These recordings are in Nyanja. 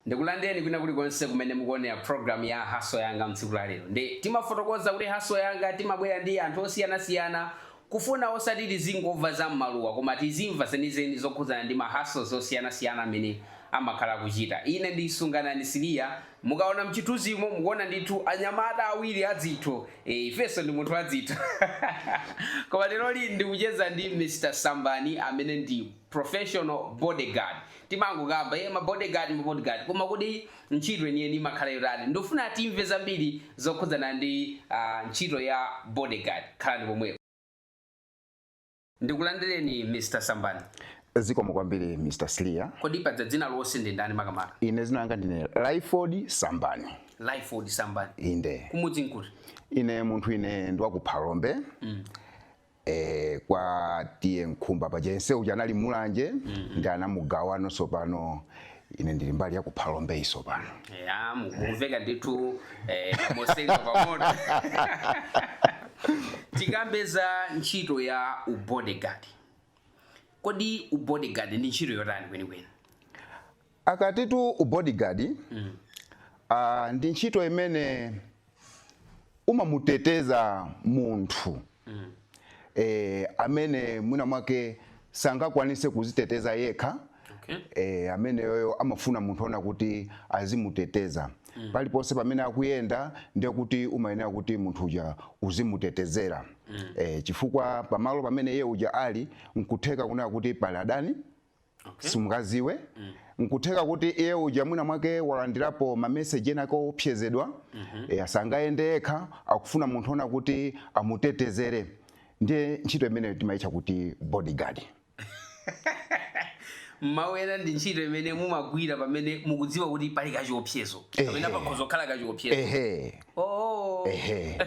Ndikulandireni kwina kulikonse kumene mukuonera program ya Hustle Yanga. Mtsiku la lero ndi timafotokoza kuti Hustle Yanga timabwera ndi anthu osiyanasiyana, kufuna osati tizingomva za mmaluwa, koma tizimva zenizeni zokhudzana ndi ma hustles osiyanasiyana amene amakhala kuchita. Ine ndi Sunganani Siliya. Mukaona mchithunzimo, mukuona ndithu anyamata awiri adzitho. Ifenso ndi munthu wadzitho, koma leroli ndikucheza ndi Mr Sambani amene ndi professional bodyguard. Timangokamba ye ma bodyguard, ma bodyguard, koma kuti ntchito yeniyeni imakhala yotani? Ndifuna timve zambiri zokhudzana ndi ntchito ya bodyguard. Khalani pomwepo. Ndikulandireni, Mr Sambani. Zikomo kwambiri, Mr Siliya. Kodi padza dzina lonse ndi ndani makamaka? Ine dzina langa ndine Lyford Sambani. Lyford Sambani. Inde. Kumudzi nkuti? Ine munthu ine ndiwakuphalombe, kwa T/A Nkhumba. Paja uja anali Mulanje, ndi anamugawano. Sopano ine ndili mbali ya kuphalombe iso pano. Ya, mukumveka ndithu moseka pang'ono. Tikambe za ntchito ya ubodyguard. Kodi ubodyguard ndi ntchito yotani kwenikweni? Akatitu ubodyguard, ndi ntchito imene umamuteteza munthu amene mwina mwake sangakwanise kuziteteza yekha. Amene yoyo amafuna munthu ona kuti azimuteteza paliponse pamene akuyenda. Ndiye kuti umayenera kuti munthu uja uzimutetezera, chifukwa pamalo pamene iye uja ali, nkutheka kunena kuti pali adani. Simungaziwe, nkutheka kuti iye uja mwina mwake walandirapo mameseji ena ake opsezedwa, asangayende yekha, akufuna munthu ona kuti amutetezere. Ndiye ntchito imeneyo timayitcha kuti bodyguard. Mawu ena, ndi ntchito imene mumagwira pamene mukudziwa kuti pali kachiopsezo kapena pakhoza kukhala kachiopsezo. Ehe. Oh. Ehe.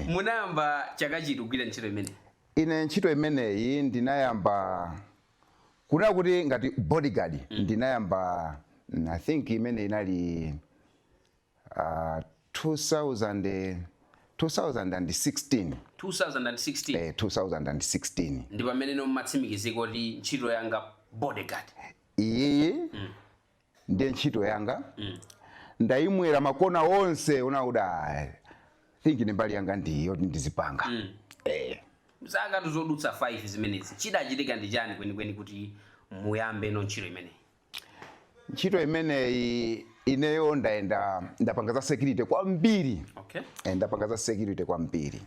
Munayamba chaka chiti kugwira ntchito imene? Ine ntchito imeneyi ndinayamba kunena kuti ngati bodyguard, ndinayamba, I think imene inali 2000, 2016. 2016? Eh, 2016. Ndi pamene mumatsimikizika kuti ntchito yanga bodyguard. Iyiyi ndiye ntchito yanga. Ndayimwera makona onse, unakuti I think ni mbali yanga ndiyo ndizipanga. Zaka zodutsa 5 zimenezi, chidachitika ndi chani kwenikweni kuti muyambe no ntchito imeneyi? Ntchito imeneyi, ineyo ndayenda, ndapanga za security kwambiri. Ndapanga za security kwambiri.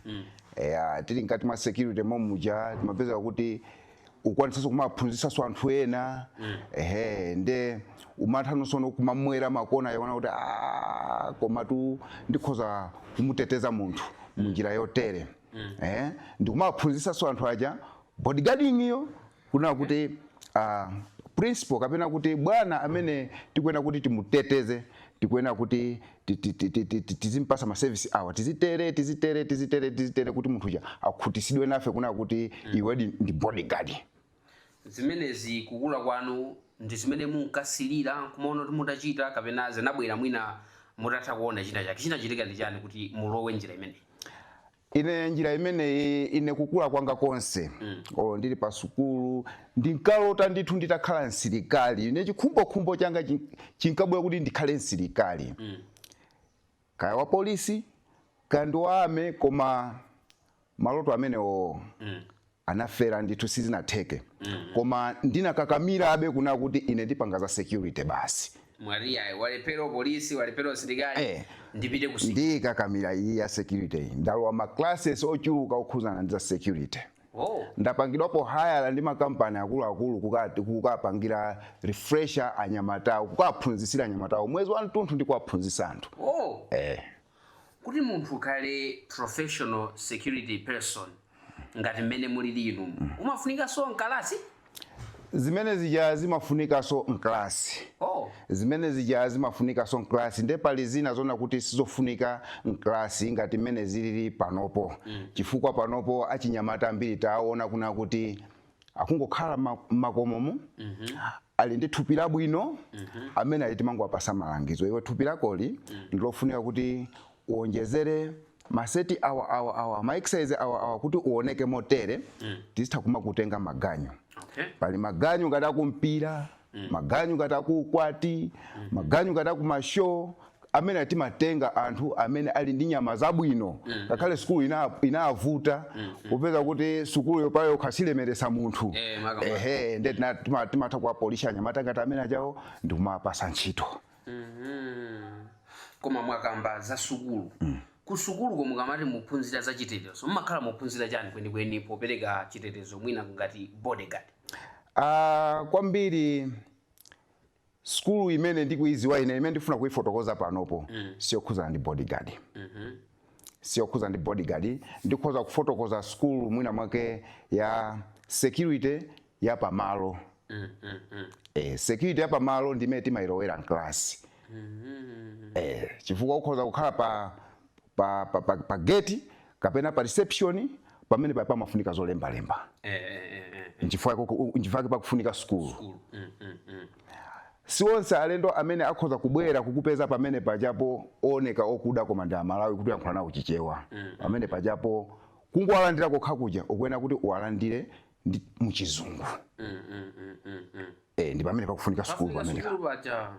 Tili mkati mwa security momuja, timapeza kuti ukwanisanso kumaphunzisanso anthu ena. Ehe, nde umathanso kumamwera makona yaona kuti, "Ah, komatu ndikhoza kumuteteza munthu munjira yotere." Ndikumaphunzisanso anthu aja bodyguarding iyo, kunena kuti principal kapena kuti bwana amene tikuyenera kuti timuteteze, tikuyenera kuti tizimpasa maservice awa, tizitere, tizitere, tizitere, tizitere, kuti munthu uja akhutisidwe nafe kunena kuti iwedi ndi bodyguard. Zimenezi kukula kwanu ndi zimene munkasilira kumaona kuti mutachita, kapena zinabwera mwina mutatha kuona china chake? Chinachitika ndi chani kuti mulowe njira imeneyi? Ine njira imeneyi, ine kukula kwanga konse, olo ndili pa sukulu, ndinkalota ndithu nditakhala msilikali. Ine chikhumbokhumbo changa chinkabwera kuti ndikhale msilikali, kaya wa polisi, kaya ndi wa army, koma maloto amenewo anafera ndithu, sizinatheke. Koma ndinakakamirabe kuna kuti ine ndipanga za security basi. Mwati ayi, walephera polisi, walephera usilikali, ndipite ku Ndikakamira iyi ya security iyi. Ndalowa ma classes ochuluka okhuzana ndi za security. Ndapangidwapo hire ndi makampani akuluakulu kukapangira refresher anyamatawo, kukaphunzitsira anyamatawo mwezi wamtunthu ndi kuwaphunzitsa anthu. Kuti munthu ukhale professional security person ngati mmene mulili inu, umafunikanso mkalasi? Zimene zija zimafunikanso mklasi. Zimene zija zimafunikanso mklasi. Nde pali zina zona kuti sizofunika mklasi ngati mmene zilili panopo, chifukwa panopo achinyamata ambiri taona kuna kuti Akungokhala m'makomomo, ali ndi thupi labwino, amene ali timangowapasa malangizo: iwe, thupi lakoli ndilofunika kuti uonjezere ma set awa, awa, awa, ma exercise awa, awa, kuti uoneke motere. Tizitha kumakutenga maganyu. Pali maganyu ngati akumpira, maganyu ngati akuukwati, maganyu ngati akuma show, amene timatenga anthu amene ali ndi nyama zabwino, ngakhale sukulu inavuta, kupeza kuti sukulu payo khasilemeresa munthu. Makamaka. Ehe, nde timatha kuwapolisha anyamata ngati amene achawo ndikumapasa ntchito. Koma mwakamba za sukulu. Ku sukuluko mukamati muphunzira za chitetezo, mumakhala muphunzira chani kwenikweni popereka chitetezo, mwina ngati bodyguard? Kwambiri sukulu imene ndikuiziwa ine, imene ndifuna kuifotokoza panopo, siyokhuzana ndi bodyguard, siyokhuza ndi bodyguard. Ndikhoza kufotokoza sukulu mwina mwake ya security ya pamalo. Security ya pamalo ndimene timayilowera mklasi, chifukwa ukhoza kukhala pa gate kapena pa reception, pamene pa pamafunika zolembalemba. Nchifukwa pakufunika sukulu. Sukulu. Si onse alendo amene akhoza kubwera kukupeza pamene pajapo ooneka okuda koma ndi Amalawi, kuti uyankhula nawo Chichewa. Pamene pajapo kungowalandira kokha kuja ukuyenera kuti uwalandire ndi muchizungu. Ndi pamene pakufunika sukulu. Pafunika pamene sukulu paja,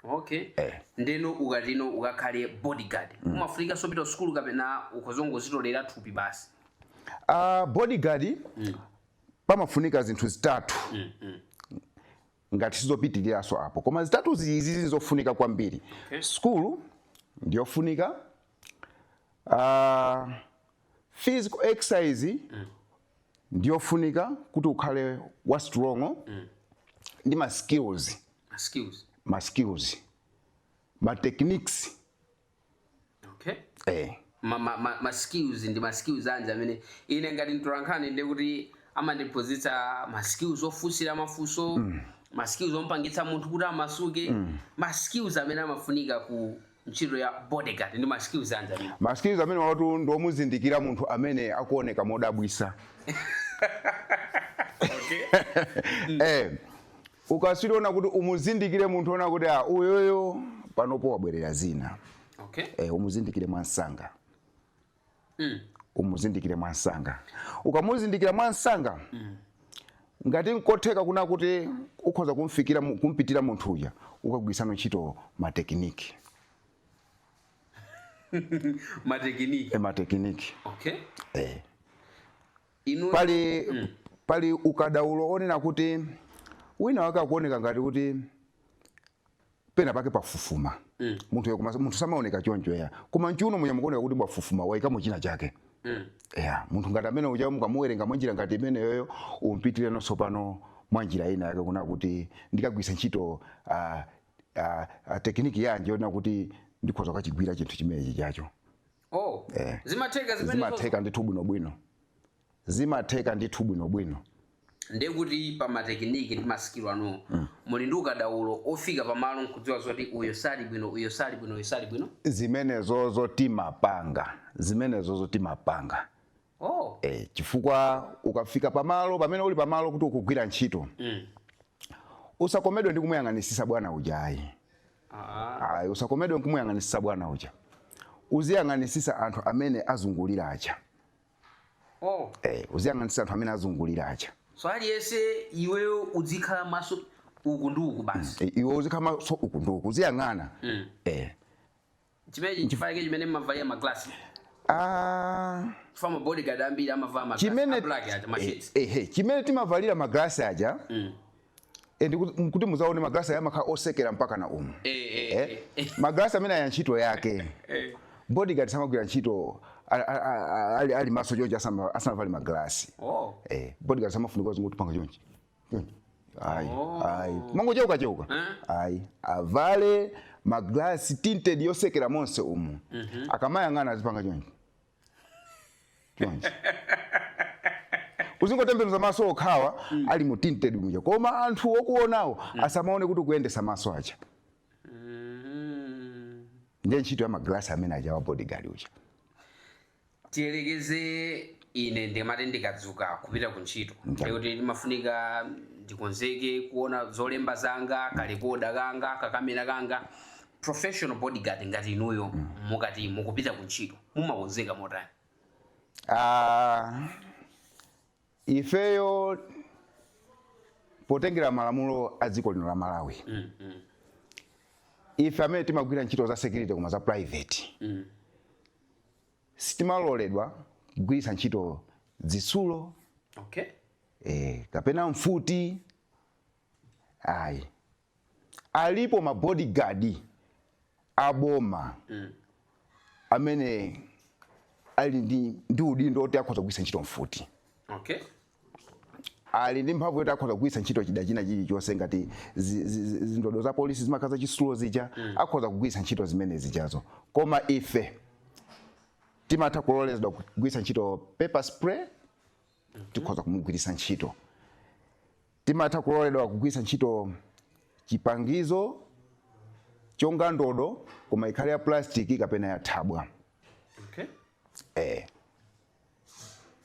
okay. Eh. Ndeno ukatino ukakhale bodyguard, umafunika sopita sukulu kapena ukhozongozitolera thupi basi? Bodyguard pamafunika zinthu zitatu, ngati sizopitiriranso apo, koma zitatu izi zizofunika kwambiri. Sukulu ndiyofunika, physical exercise ndiyofunika kuti ukhale wa strong, ndi ma skills. Ma skills. Ma skills, ma techniques. Ma skills ndi ma skills anji amene ine ngati mtolankhani ndi kuti amandiphunzitsa ma skills ofunsira mafunso, ma skills ompangitsa munthu kuti amasuke? Ma skills amene amafunika ku ntchito ya bodyguard ndi ma skills anji amene? Ma skills amene watu ndiomuzindikira munthu amene akuoneka modabwisa. Ukasiliona kuti umuzindikire munthu ona kuti ah, uyoyo panopo wabwerera zina. Umuzindikire mwansanga. Umuzindikire mwansanga. Ukamuzindikira mwansanga, ngati nkotheka kuna kuti ukhoza kumfikira kumpitira munthu uja, ukagwirisano ntchito ma technique. Ma technique. Ma technique. Inu Pali ukadaulo onena kuti wina wake akuoneka ngati kuti pena pake pafufuma. Munthu yo, munthu samaoneka choncho ya, koma mchiuno munya mukuoneka kuti bwafufuma, wayikamo china chake. Ya, munthu ngati amene uja mukamuwerenga mwanjira ngati imeneyoyo, umpitire nonso pano mwa njira ina yake kuna kuti ndikagwisa ntchito technique yanji yonena kuti ndikhoza kukachigwira chinthu chimenechi chacho. Oh. Zimatheka zimene? Zimatheka ndithu bwinobwino, zimatheka ndithu bwinobwino. Ndekuti pa ma technique ndi ma skill anu, muli ndi ukadaulo ofika pamalo nkudziwa zoti uyo sali bwino, uyo sali bwino, uyo sali bwino? Zimenezozo timapanga, zimenezozo timapanga. Chifukwa ukafika pamalo pamene uli pamalo kuti ukugwira ntchito, usakomedwe ndi kumuyang'anisisa bwana uja, ayi. Ayi, usakomedwe kumuyang'anisisa bwana uja, uziyang'anisisa anthu amene azungulira aja. Uziyang'anisisa anthu amene azungulira aja. So aliyense iweyo uzikhala maso uku ndi uku basi? Iwe uzikhala maso uku ndi uku, uziyang'ana. Chimenechi nchifukwa chake chimene mmavalira maglasi? Chifukwa ma bodyguard ambiri amavala maglasi Chimene a black aja, ma shades. Ehe, chimene timavalira maglasi aja, ndi kuti muzaone maglasi aya amakhala osekera mpaka na umu. Maglasi amene aya ntchito yake, bodyguard samagwira ntchito ali maso chonchi asanavale maglasi. Bodyguard samafunika zingoti panga chonchi chonchi, ayi. Ayi, mangocheuka cheuka. Ayi, avale maglasi tinted yosekera monse umu. Akamayang'ana azipanga chonchi chonchi, uzingotembenuza maso okhawa ali mu tinted muja, koma anthu okuonawo asamaone kuti ukuyendesa maso aja. Ndiye ntchito ya maglasi amene aja wa bodyguard uja. Tiyelekeze Ine ndimati ndikadzuka kupita ku ntchito, ndikuti ndimafunika ndikonzeke, kuona zolemba zanga, ka recorder kanga, ka camera kanga. Professional bodyguard ngati inuyo, mukati mukupita ku ntchito, mumakonzeka motani? Ah, ifeyo potengera malamulo a dziko lino la Malawi, ife amene timagwira ntchito za security koma za private, sitimaloledwa kugwiritsa ntchito zitsulo kapena mfuti, ayi. Alipo ma bodyguard aboma amene ali ndi udindo oti akhoza kugwiritsa ntchito mfuti, ali ndi mphamvu yoti akhoza kugwiritsa ntchito chida china chilichonse, ngati zindodo za polisi zimakhala zachitsulo zija, akhoza kugwiritsa ntchito zimene zijazo. Koma ife timatha kulolezedwa kugwiritsa ntchito pepper spray, tikhoza kumugwiritsa ntchito. Timatha kuloledwa kugwiritsa ntchito chipangizo chonga ndodo, koma ikhale ya plastic kapena ya thabwa.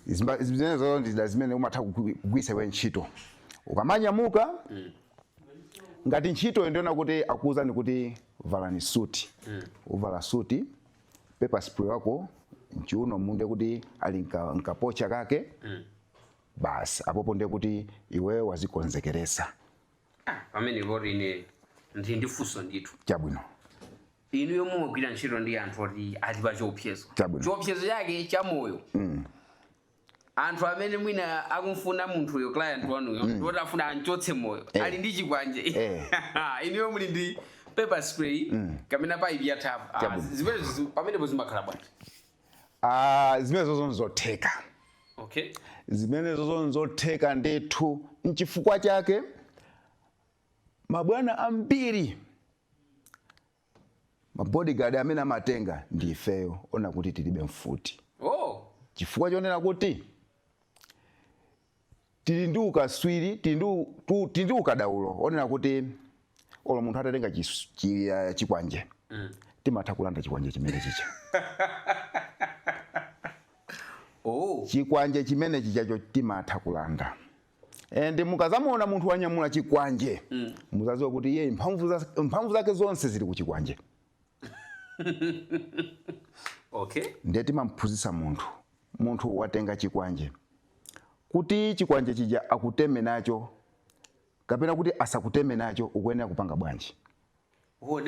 Zimenezo ndi zida zimene umatha kugwiritsa iwe ntchito ukamanyamuka. Ngati ntchito ndiona kuti akuwuzani kuti valani suti, uvala suti, pepper spray wako mchiuno munde kuti ali nkapocha kake, basi, apopo ndiye kuti iwe wazikonzekeresa. Ah, pamene poti ine ndi funso ndithu. Chabwino. Inuyo mumagwira ntchito ndi anthu oti ali pa chiopsezo, chiopsezo chake cha moyo. Anthu amene mwina akumfuna munthuyo, client wanuyo, ndiwoti afuna anchotse moyo, ali ndi chikwanje. Inuyo muli ndi pepper spray kapena pipe ya thabwa. Ah, zimenezo pamenepo zimakhala bwanji? Ah, zimenezo nzotheka. Zimenezo nzotheka ndithu. Nchifukwa chake mabwana ambiri ma bodyguard amene amatenga ndi ifeyo ona kuti tilibe mfuti, chifukwa chonena kuti tili ndi ukaswiri, tili ndi ukadaulo onena kuti olo munthu atatenga chikwanje, timatha kulanda chikwanje chimene chicha. Chikwanje chimene chichacho timatha kulanda. And mukazamuona munthu wanyamula chikwanje, muzaziwa kuti iye mphamvu zake zonse zili ku chikwanje. Ndiye timamphunzitsa munthu, munthu watenga chikwanje, kuti chikwanje chija akuteme nacho kapena kuti asakuteme nacho, ukuyenera kupanga bwanji? Oh,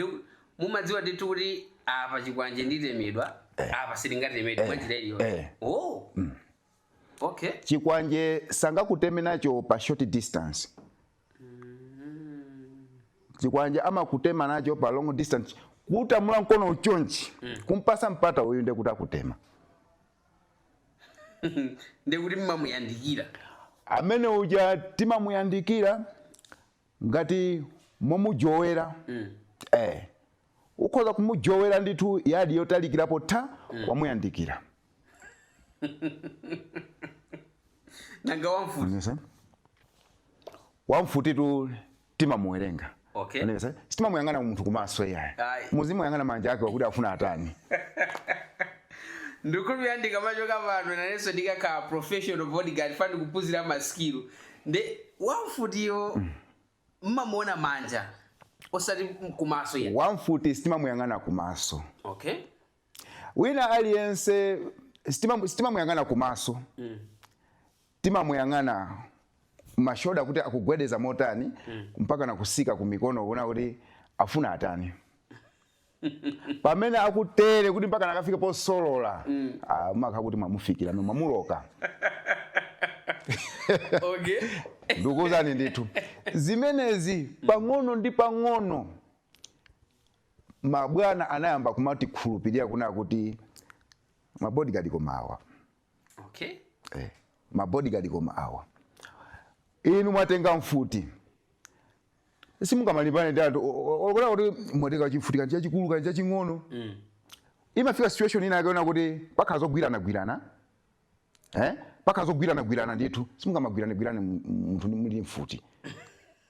mumadziwa ndithu kuti apa chikwanje nditemedwa, apa sitingatemedwe mwanjira iliyonse? Eh. Oh. Okay. Chikwanje sangakuteme nacho pa short distance. Chikwanje amakutema nacho pa long distance, kutamula mkono chonchi, kumpasa mpata uyu, ndiye kuti akutema. Ndikuti mmamuyandikira? Amene uja timamuyandikira ngati momujowera. Ukhoza kumujowera ndithu yadi yotalikirapo, tha wamuyandikira. Nanga wamfuti? Onesa? Wamfutitu timamuwerenga. Onesa? Sitimamuyang'ana munthu kumaso iyayi. Ayi. Muzimuyang'ana manja ake wakuti afuna atani. Ndikhulupirira ndikamachoka pano nanenso ndikakhala professional bodyguard, fani kuphunzira ma skill. Nde wamfutiyo mmamuona manja, osati kumaso ya? Wamfuti sitimamuyang'ana kumaso. Wina aliyense sitimamuyang'ana kumaso. Timamuyang'ana ma shoulder kuti akugwedeza motani, mpaka nakusika kumikono, kuona kuti afuna atani. Pamene akutere kuti mpaka nakafika posolola, ah, makha kuti mwamufikira, mwamuloka. Ndikuwuzani ndithu, zimenezi pang'ono ndi pang'ono mabwana anayamba kumatikhulupirira kuna kuti ma bodyguard koma awa. Ma bodyguard koma awa. Inu mwatenga mfuti, simungamalimbane ndi anthu olokera kuti mwatenga chifuti kanti chachikulu kanti chaching'ono. Imafika situation ina yake kuti pakhala zogwiranagwirana, eh? Pakhala zogwiranagwirana ndithu. Simungamagwiranagwirane munthu muli mfuti,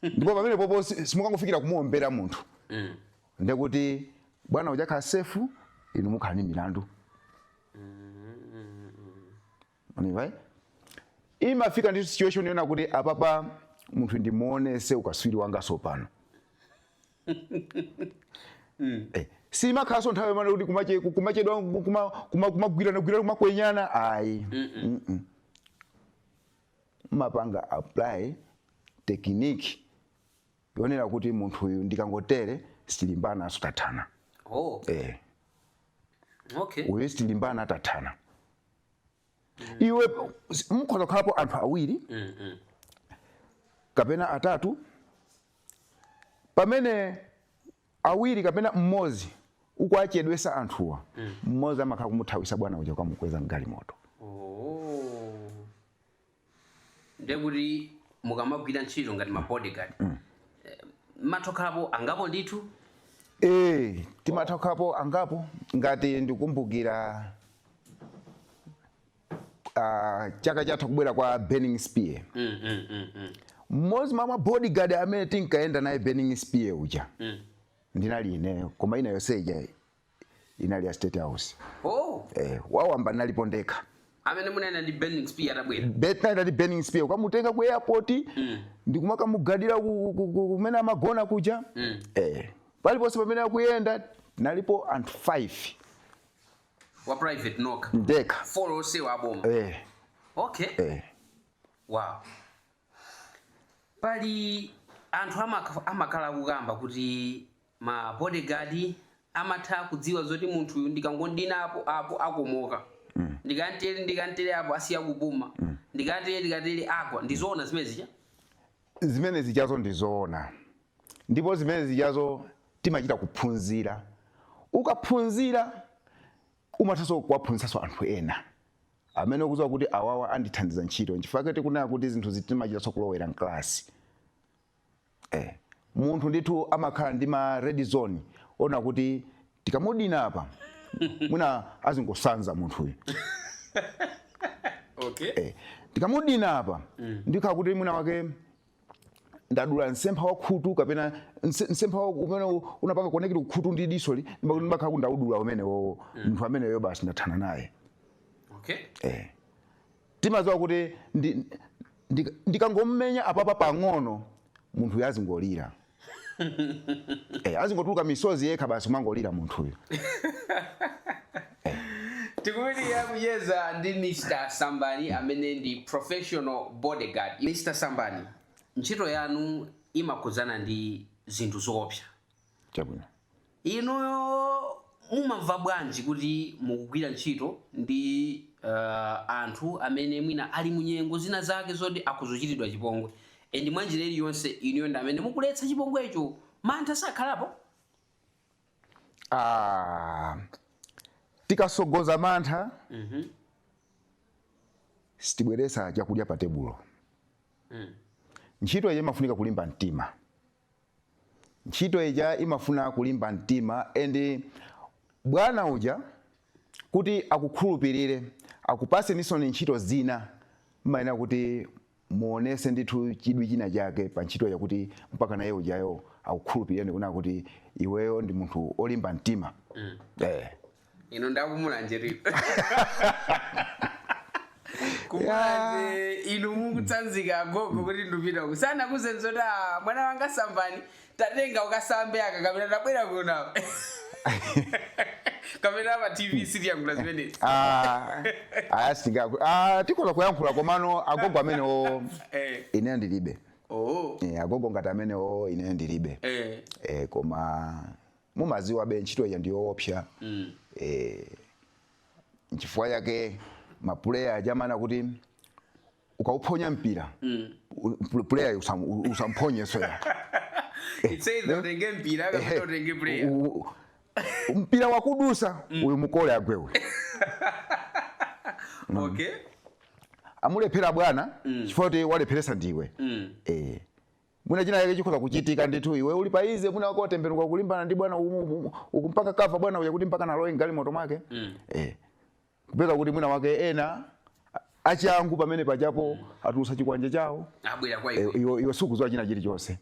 ndipo pamene popo simungangofikira kumuombera munthu. Ndekuti bwana ujakhala safe, inu mukhala ni milandu. Manimva? Imafika ndi situation yona kuti apapa munthu ndimuonese ukaswiri wanga sopano. Simakhaso nthawi imene kuti kumachedwa, kumagwirana gwirana, kumakwenyana, ayi. Mapanga apply technique yonena kuti munthu uyu ndikangotere sitilimbana, tathana. Oh. Okay. Uyu sitilimbana, tathana. Iwe mukhoza kukhalapo anthu awiri kapena atatu, pamene awiri kapena mmodzi ukuachedwesa anthuwa, mmodzi amakhala kumuthawisa bwana uja, kukamukweza mgalimoto. Oh. Ndekuti mukamagwira ntchito ngati ma bodyguard, mathokhalapo angapo ndithu? Timathokapo angapo. Ngati ndikumbukira, chaka chatha kubwera kwa Burning Spear, mmodzi mwa bodyguard amene tinkayenda naye Burning Spear uja ndinali ineyo, koma ina yonse ija inali ya State House. Oh. Wawamba nalipo ndekha. Amene munayenda ndi Burning Spear atabwera? Tinayenda ndi Burning Spear, ukamutenga ku airport, ndikumakamugadira kumene amagona kuja. Paliponse pamene akuyenda nalipo anthu 5. Wa private nokha? Ndekha. Four onsewa aboma? Eh. Okay. Eh. Wow. Pali anthu amakhala akukamba kuti ma bodyguard amatha kudziwa zoti munthu uyu ndikangondina apo apo akomoka, ndikantere ndikantere apo asiya kupuma, ndikatere ndikatere agwa. Ndizoona zimene zija? Zimene zijazo ndizoona, ndipo zimene zijazo timachita kuphunzira. Ukaphunzira umathanso kuwaphunzitsanso anthu ena amene ukudziwa kuti awawa andithandiza ntchito. Nchifukwa tikunena kuti zinthu zitimachitanso kulowera mklasi. Munthu ndithu amakhala ndi ma red zone ona kuti tikamudina apa mwina azingosanza munthuyu. Tikamudina apa ndikhala kuti mwina wake ndadula msempha wa khutu kapena msempha umene unapanga connect khutu ndi disoli, ndimakhala kuti ndaudula umene wowo, munthu ameneyo basi ndathana naye. Timadziwa kuti ndikangomenya apapa pang'ono munthuyu azingolira, azingotuluka misozi yekha basi, kumangolira munthuyu. Tikupitirira kucheza ndi Mr Sambani amene ndi professional bodyguard. Mr Sambani, ntchito yanu imakhudzana ndi zinthu zoopsa. Chabwino. Inuyo mumamva bwanji kuti mukugwira ntchito ndi anthu amene mwina ali munyengo zina zake zoti akuzochitidwa chipongwe, and mwanjira iliyonse inuyo ndi amene mukuletsa chipongwecho? Mantha sakhalapo? Ah, tikasogoza mantha sitibweresa chakudya pa tebulo. Ntchito ija imafunika kulimba mtima. Ntchito ija imafuna kulimba mtima, and bwana uja kuti akukhulupirire akupase nisoni ntchito zina, mmayenera kuti muonese ndithu chidwi china chake pa ntchito yakuti mpaka naye ujayo akukhulupirire ndikunena kuti iweyo ndi munthu olimba mtima. Ino ndakumulanje riko kumulanje, inu mukutsanzika agogo kuti ndupita uku, sanakuzenzo kuti, "Ah, mwana wanga Sambani, tatenga ukasambe aka," kapena tabwera kuno, kapena pa TV sitiyankhula zimenezi? Ah, aya, tikhoza kuyankhula, komano agogo amenewo ineyo ndilibe. Agogo ngati amenewo ineyo ndilibe. Koma mumaziwa be ntchito ija ndiyoopsa. Nchifukwa chake ma player ajamana kuti ukauphonya mpira, player usamphonyeso ya. It's either utenge mpira kapena utenge player. Mpira wakudusa uyu, mukole agwewe. Amulephera bwana chifukwa kuti walepheresa ndiwe. Mwina china chake chikhoza kuchitika ndithu, iwe uli paize, mwina wako watembenuka kulimbana ndi bwana ukumpaka kava bwana uya kuti mpaka nalowe mgalimoto mwake. Kupeza kuti mwina wake ena achangu pamene pachapo atulusa chikwanje chawo. Abwera kwa iwe. Iwe sukudziwa china chilichonse.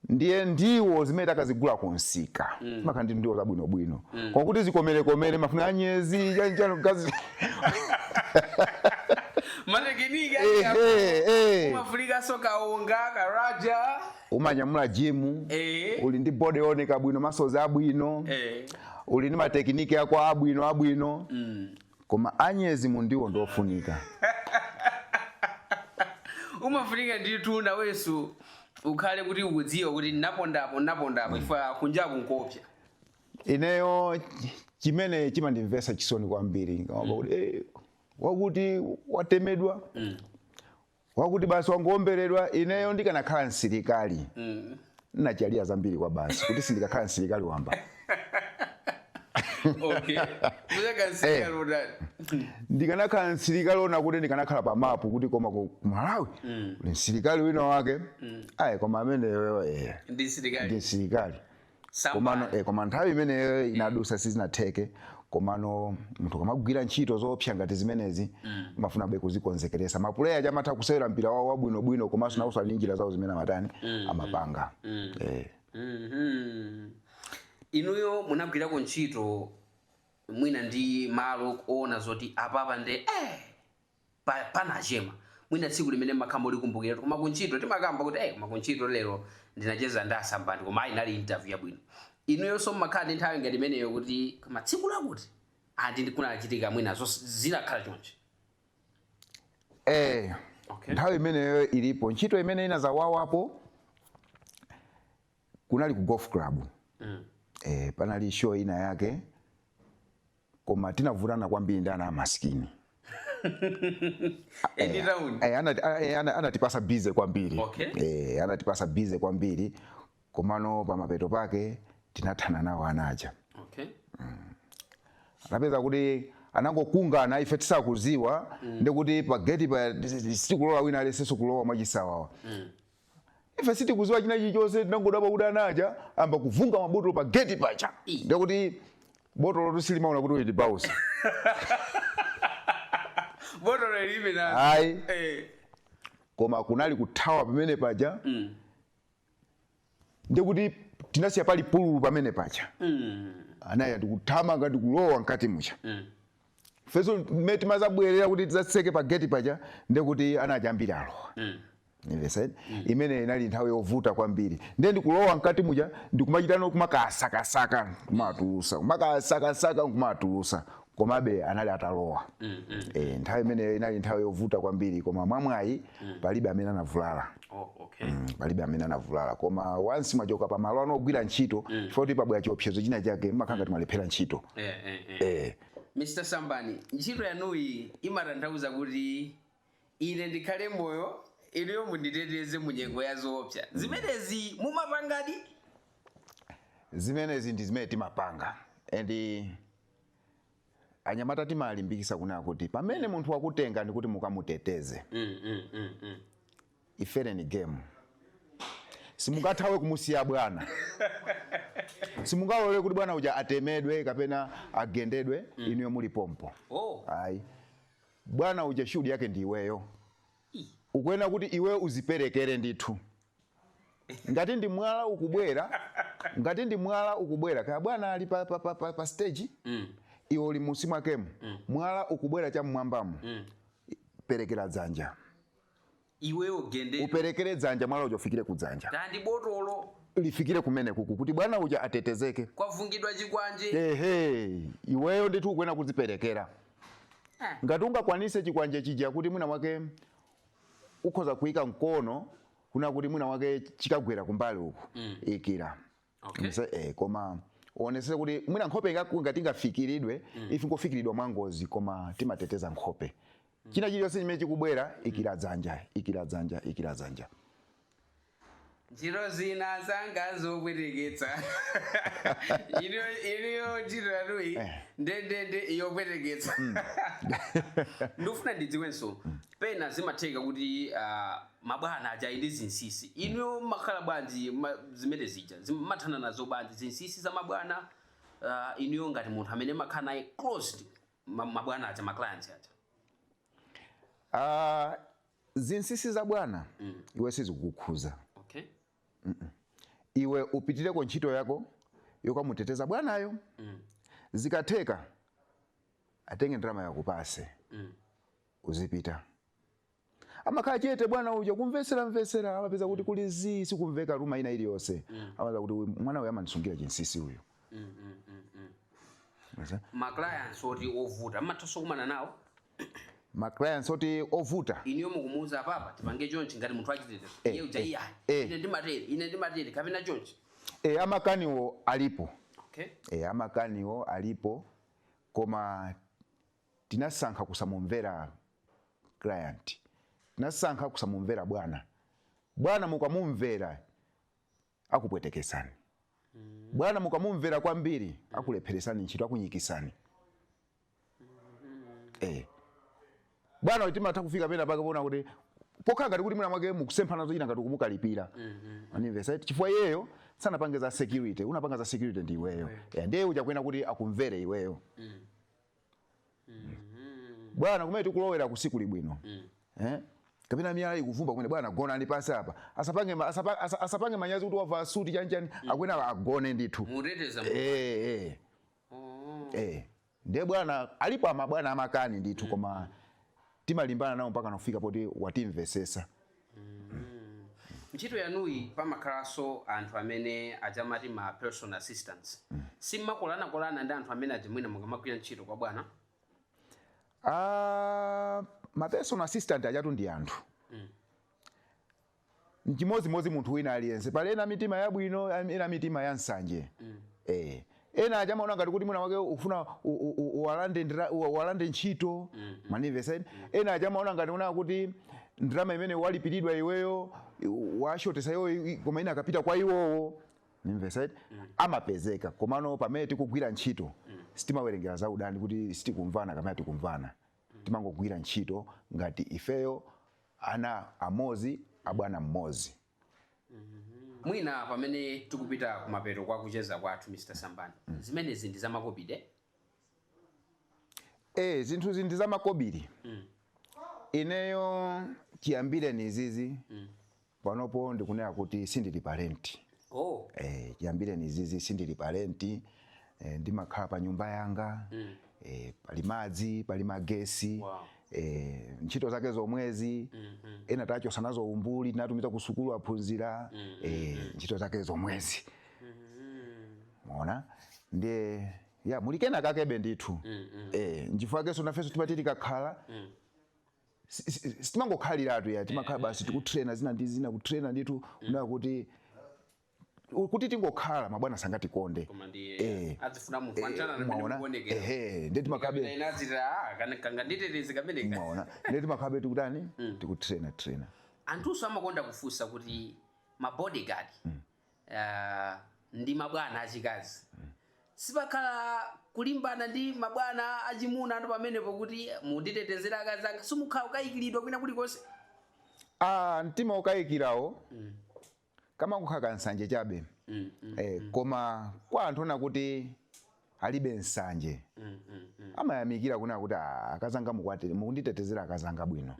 Ndiye ndiwo zimene takazigula kunsika zimakhala ndi ndiwo zabwinobwino, koma kuti zikomerekomere mafuna anyezi chanchano gazi. Matechnique. Ehe, eh. Umafunika kaonga karaja. Umanyamula gym. Uli ndi body yooneka bwino, masozi abwino. Uli ndi matechnique ako abwino abwino. Koma anyezi mundiwo ndofunika. Umafunika ndithu nawenso ukhale kuti ukudziwa kuti napondapo napondapo, ifa kunjaku nkopya. Ineyo chimene chimandimvetsa chisoni kwambiri ngamva kuti wakuti watemedwa, wakuti basi wangomberedwa. Ineyo ndikanakhala msilikali, nachaliya zambiri kwa basi kuti sindikakhala msilikali wamba. Okay, muzakansika lodani. Ndikanakhala msilikali ona kuti ndikanakhala pa mapu kuti koma ku Malawi uli msilikali wina wake, ayi, koma ameneyo ndi ndi msilikali. Msilikali komano koma nthawi imeneyo inadusa, sizinatheke. Komano munthu kamagwira ntchito zoopsa ngati zimenezi, amafuna be kuzikonzekeresa. Mapuleya chamatha kusewera mpira wawo wabwinobwino, komanso nawonso ali njira zawo zimene amatani, amapanga. Inuyo munagwirako ntchito mwina ndi malo oona zoti apapa nde panachema, mwina tsiku limene makhala mulikumbukira, koma kuntchito timakamba kuti koma kuntchito lero ndinacheza ndi asambani, koma ayi, inali interview yabwino. Inuyonso mmakhala ndi nthawi ngati imeneyo kuti koma tsiku lakuti andi kunachitika mwina zinakhala chonchi? Eh. Nthawi imeneyo ilipo. Ntchito imene inazawawapo kunali ku golf club. Panali show ina yake, koma tinavutana kwambiri ndi ana amasikini. Eni town. Anatipasa busy kwambiri. Anatipasa busy kwambiri, komano pamapeto pake tinathana nawo anaja. Anapeza kuti anangokungana ife tisakuziwa, ndikuti pa gate pa sitikulola wina aliyense kulowa mwachisawawa. Ife sitikuziwa china chilichonse, tinangodabwa kuti anaja amba kuvunga mabotolo pa gate pacha. Ndikuti botolo tusilimaona kuti uyu ndi bouncer. Botolo lilibe na. Ayi. Koma kunali kuthawa pamene paja. Ndikuti tinasiya pali pululu pamene paja. Anaya ndikuthamanga, ndikulowa mkati mucha. Feso mmene timazabwerera kuti tidzatseke pa gate paja, ndikuti anaja ambiri alowa. Nimvese imene inali nthawi yovuta kwambiri. Ndiye ndikulowa mkati muja, ndikumachitano kumakasakasaka, kumatulusa, kumakasakasaka, kumatulusa, komabe anali atalowa. Nthawi imeneyo inali nthawi yovuta kwambiri, koma mwamwayi palibe amene anavulala. Oh, okay. Palibe amene anavulala. Koma once mwachoka pamalo ano ogwira ntchito, chifukwa kuti pabwera chiopsezo china chake, mmakhala ngati mwalephera ntchito. Mr Sambani, ntchito yanuyi imatanthauza kuti ine ndikhale moyo, inuyo munditeteze mu nyengo ya zoopsa. Zimenezi mumapangadi? Zimenezi ndi zimene timapanga, and anyamata timalimbikisa kunena kuti pamene munthu wakutenga ndikuti mukamuteteze, ifere ni game. Simungathawe kumusiya bwana, simungalole kuti bwana uja atemedwe kapena agendedwe inuyo muli pompo. Ayi, bwana uja shughuli yake ndi iweyo. Ukuena kuti iweyo uziperekere ndithu. Ngati ndi mwala ukubwera, ngati ndi mwala ukubwera, kaya bwana ali pa stage, iwe uli musi mwakemo, mwala ukubwera cham'mwambamo, perekera dzanja. Iweyo gende. Uperekere dzanja, mwala uja ufikire kudzanja. Kandi botolo. Lifikire kumene kuku kuti bwana uja atetezeke. Kwavungidwa chikwanje. Ehe, iweyo ndithu ukuena kuziperekera. Ngati ungakwanise chikwanje chija kuti mwina mwake ukhoza kuyika mkono kuna kuti mwina mwake chikagwera kumbali uku, ikira. Koma uonesese kuti mwina nkhope ngati ingafikiridwe, ife ngofikiridwa mwangozi, koma timateteza nkhope. China chilichonse chimene chikubwera, ikira dzanja, ikira dzanja, ikira dzanja. Ntchito zina zanga zopweteketsa. Iniyo ntchito yanuyi ndendende yopweteketsa. Ndikufuna ndidziwenso, pena zimatheka kuti mabwana aja ali ndi zinsisi. Inuyo makhala bwanji zimene zija mathana nazo bwanji zinsisi za mabwana? Inuyo ngati munthu amene makhala naye closed mabwana aja, maclients aja. Zinsisi za bwana iwe sizikukukhuza. Iwe upitireko ntchito yako yokamuteteza bwanayo. Zikatheka atenge ndalama yakupase. Uzipita. Amakhala chete bwana uja, kumvesera mvesera, amapeza kuti kuli zii, sikumveka rumour ina iliyonse. Amaza kuti, "Uyu mwana uyu amandisungira chinsinsi uyu." Masa? Ma clients oti ovuta mmathanso kumana nawo? Ma clients oti ovuta? Iniyo mukumuuza, "Apapa tipange chonchi," ngati munthu achitetezo, iye uja, "Iya, ine ndimatere, ine ndimatere," kapena chonchi? E, amakaniwo alipo. Okay. E, amakaniwo alipo, koma tinasankha kusamumvera client, tinasankha kusamumvera bwana. Bwana mukamumvera akupwetekesani, bwana mukamumvera kwambiri akulepheresani ntchito, akunyikisani. Bwana timatha kufika pena pake pona kuti pokhala ngati kuti mwina mwake mukusemphana zochita, ngati kumukalipira, manimvesa? Chifukwa iyeyo sanapange za security, unapanga za security ndi iweyo. Ndiye uja kwena kuti akumvere iweyo. Bwana, kumene tikulowera kusiku libwino, eh? Kapena miyala ikuvumba kumene, bwana gonani pasi apa. Asapange, asapange manyazi kuti wavaa suti chanchani, akwena agone ndithu. Muteteza. Eh. Oh. Eh. Ndiye bwana alipo, amabwana amakani ndithu, koma timalimbana nawo mpaka nafika poti watimvesesa. Ntchito yanuyi pamakhalanso anthu amene achamati ma personal assistants. Simmakolanakolana ndi anthu amene aja mwina mukamagwira ntchito kwa bwana? Ah, ma personal assistant achatu ndi anthu mchimozimozi munthu wina aliyense. Pali ena mitima yabwino, ena mitima ya nsanje. Ena achamaona ngati kuti mwina wake ufuna uwalande ntchito, manimvesa? Ena achamaona ngati una kuti ndalama imene walipiridwa iweyo washotesa iwo, koma ina akapita kwa iwowo, nimvesa? Amapezeka, komano pamene tikugwira ntchito sitimawerengera za udani kuti sitikumvana kapena tikumvana. Timangogwira ntchito ngati ifeyo ana amozi, abwana mmozi. Mwina pamene tikupita kumapeto kwa kucheza kwathu, Mr Sambani, zimenezi ndi zamakobide? Eh, zinthu ndi zamakobiri. Ineyo chiyambire ni izizi, panopo ndikunena kuti sindili pa rent. Oh. Eh, chiyambire ni izizi sindili pa rent. Ndimakhala pa nyumba yanga. Pali madzi, pali magesi. Ntchito zake zomwezi, ena tachosa nazo umbuli, tinatumiza ku sukulu, aphunzira. Ntchito zake zomwezi, mona ndiye ya muli kena kakebe ndithu. Nchifukwa kenso nafenso timati tikakhala sitimangokhaliratu ya, timakhala basi tikutraina zina ndi zina, kutraina ndithu, kunena kuti tingokhala mabwana sangatikonde. Koma ndiye azifuna munthu anjana amene Mwaona? mukuonekera. Ehe, ndiye timakhabe Inazita kanganditeteze kameneka. Mwaona, ndiye timakhabe tikutani, tikutraina traina. Anthunso amakonda kufunsa kuti ma bodyguard ndi mabwana achikazi, sipakhala kulimbana ndi mabwana achimuna anthu pamenepo kuti munditetezera akazi anga? Simukhala kukayikiridwa kwina kulikonse? Ah, mtima ukayikirawo kamangokhala kansanje chabe. Koma kwa anthu ona kuti alibe nsanje, amayamikira kunena kuti, "Ah, akazanga mukwatire, mukunditetezera akazanga bwino."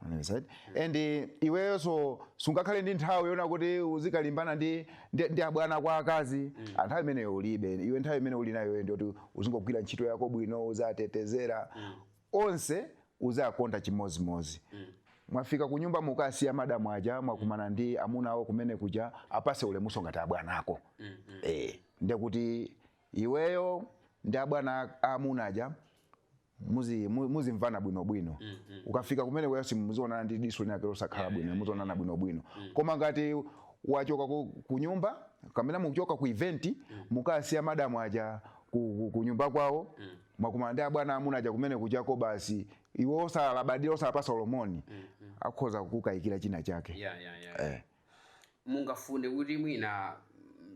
Understand? And iweyonso sungakhale ndi nthawi yona kuti uzikalimbana ndi abwana kwa akazi. Mm. Nthawi imeneyo ulibe iwe. Nthawi imene uli nayo ndiyoti uzingogwira ntchito yako bwino, uzatetezera onse, uzakonda chimozimozi. Mwafika kunyumba, mukasiya madamu aja, mwakumana ndi amuna awo kumene kuja, apase ulemuso ngati abwana ako. Ndekuti iweyo ndi abwana amuna aja muzimvana bwinobwino. Ukafika kumene kuya muzionana ndi diso linake losakhala bwino, muzionana bwinobwino. Koma ngati wachoka ku nyumba kamene mukuchoka ku event, mukasiya madamu aja ku nyumba kwawo, mwakumana ndi abwana amuna aja kumene kuchako, basi iwe osalabadira, osalapasa olomoni, akhoza kukayikira china chake. Yeah. Eh. Mungafune kuti mwina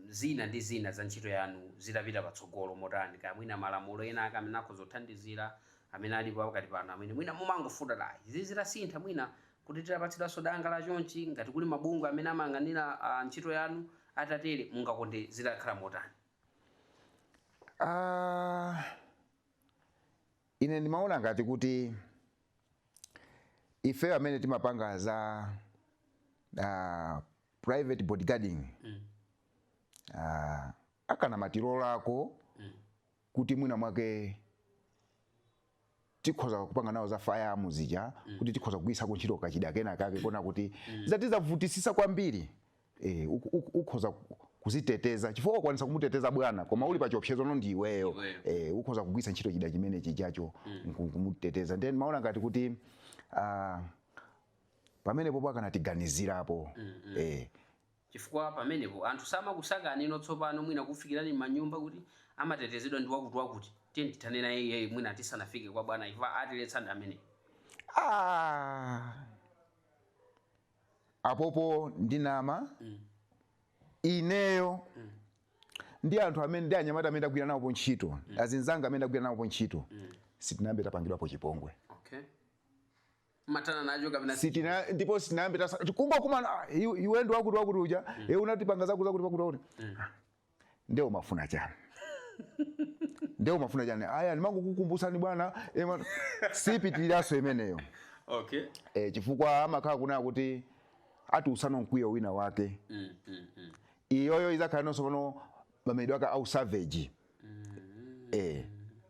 zina ndi zina za ntchito yanu zitapita patsogolo motani? Kaya mwina malamulo ena ake amene akhoza kuthandizira amene alipo pakati pano, amene mwina mumangofuna la izi zitasintha, mwina kuti titapatsidwanso danga la chonchi, ngati kuli mabungwe amene amayang'anira ntchito yanu atatere, mungakonde zitakhala motani? Ah, ine ndimaona ngati kuti ife amene timapanga za private bodyguarding, akana matilolako kuti mwina mwake Tikhoza kupanga nawo za firearm zija kuti tikhoza kugwirisako ntchito kachida kena kake kona kuti zatizavutisisa kwambiri. Ukhoza kuziteteza chifukwa ukwanisa kumuteteza bwana, koma uli pa chiopsezo no ndi iweyo. Iweyo. Ukhoza kugwisa ntchito chida chimene chijacho kumuteteza. Then maona ngati kuti pamenepo akanatiganizirapo. Chifukwa pamenepo anthu samakusakani ino tsopano, mwina kufikirani m'manyumba kuti amatetezedwa ndi wakuti wakuti, tiye ndithane naye iyeyo mwina tisanafike kwa bwana, ifa atiletsa ndi amene. Ah. Apopo ndinama. Ineyo ndi anthu amene ndi anyamata amene ndagwira nawo ntchito, azinzanga amene ndagwira nawo ntchito, sitinayambe tapangidwapo chipongwe. Okay, matana nacho kapena? Sitina, ndipo sitinayambe kungokumana, "Ah, iwe ndi wakuti wakuti uja, unatipanga zakuti zakuti wakuti wakuti, nde umafuna chani? Nde umafuna chani?" Aya, ndimangokukumbusani bwana. Sipitiriranso imeneyo. Chifukwa amakhala kunena kuti ati usano mkwiyo wina wake. Iyoyo izakhala nonso pano mamedwe ake au savage.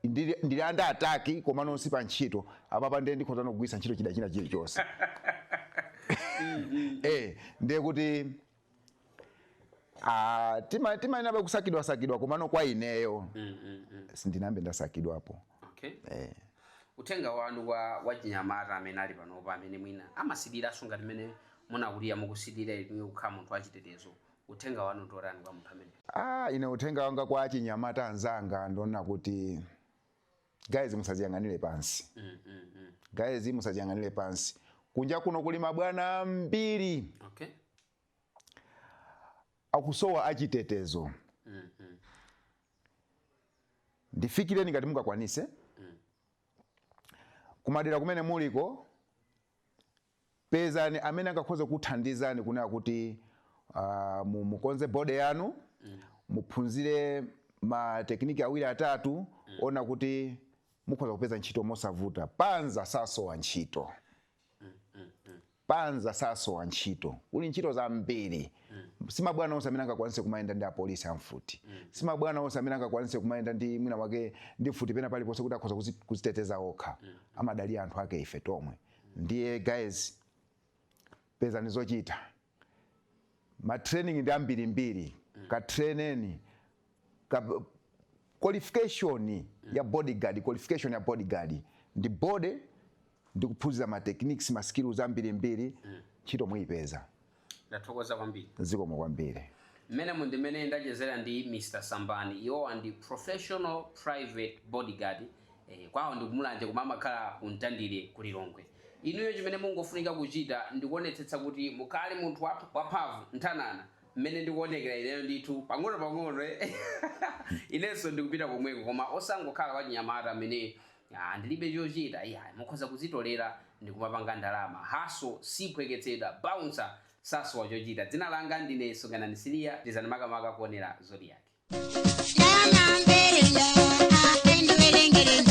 Ndili under attack, koma nonsi pa ntchito apapa ndiye ndikhoza nogwisa ntchito chida china chilichonse. Ndiye kuti timayenabe kusakidwa sakidwa, komano kwa ineyo sindinambe ndasakidwapo. Uthenga wanu kwa wachinyamata amene ali panopa, amene mwina amasiriranso ngati mmene munakulira mukusilira inuyo kukhala munthu wachitetezo, uthenga wanu ndiotani kwa munthu amene? Ah, ine uthenga wanga kwa achinyamata anzanga ndona kuti guys, musaziyang'anire pansi. Guys, musaziyang'anire pansi. Kunja kuno kuli mabwana ambiri akusowa achitetezo. Ndifikireni ngati mungakwanise kumadera kumene muliko, pezani amene angakhoze kuthandizani kunena kuti mukonze body yanu, muphunzire ma technique awiri atatu, ona kuti mukhoza kupeza ntchito mosavuta. Panza sasowa ntchito, panza sasowa ntchito, kuli ntchito zambiri. Simabwana onse amene angakwanise kumayenda ndi apolisi amfuti, simabwana onse amene angakwanise kumayenda ndi mwina wake ndi mfuti pena paliponse kuti akhoza kuziteteza okha. Amadalira anthu ake ife tomwe. Ndiye guys, pezani zochita. Ma training ndi ambirimbiri, ka traineni ka qualification ya bodyguard. Qualification ya bodyguard ndi body ndi kuphunzira ma techniques, ma skills ambirimbiri, ntchito muyipeza. Ndathokoza kwambiri. Zikomo kwambiri. Mmene mundimene ndachezera ndi Mr Sambani. Iwowa ndi professional private bodyguard. Kwawo ndikumulanje koma amakhala kumtandire kulilongwe. Inuyo chimene mungofunika kuchita ndikuonetsetsa kuti mukhale munthu wamphamvu nthanana mmene ndikuonekera ineyo ndithu pang'ono pang'ono, eh. Inenso ndikupita komweko, koma osangokhala wachinyamata amene, "Ah, ndilibe chochita." Iya, mukhoza kuzitolera ndikumapanga ndalama. Hustle siphweketsedwa, bouncer sasowa chochita. Dzina langa ndine Songanani Siliya. Tizani makamaka kuonera Zodiak. Ndamambelela, endiwerengere.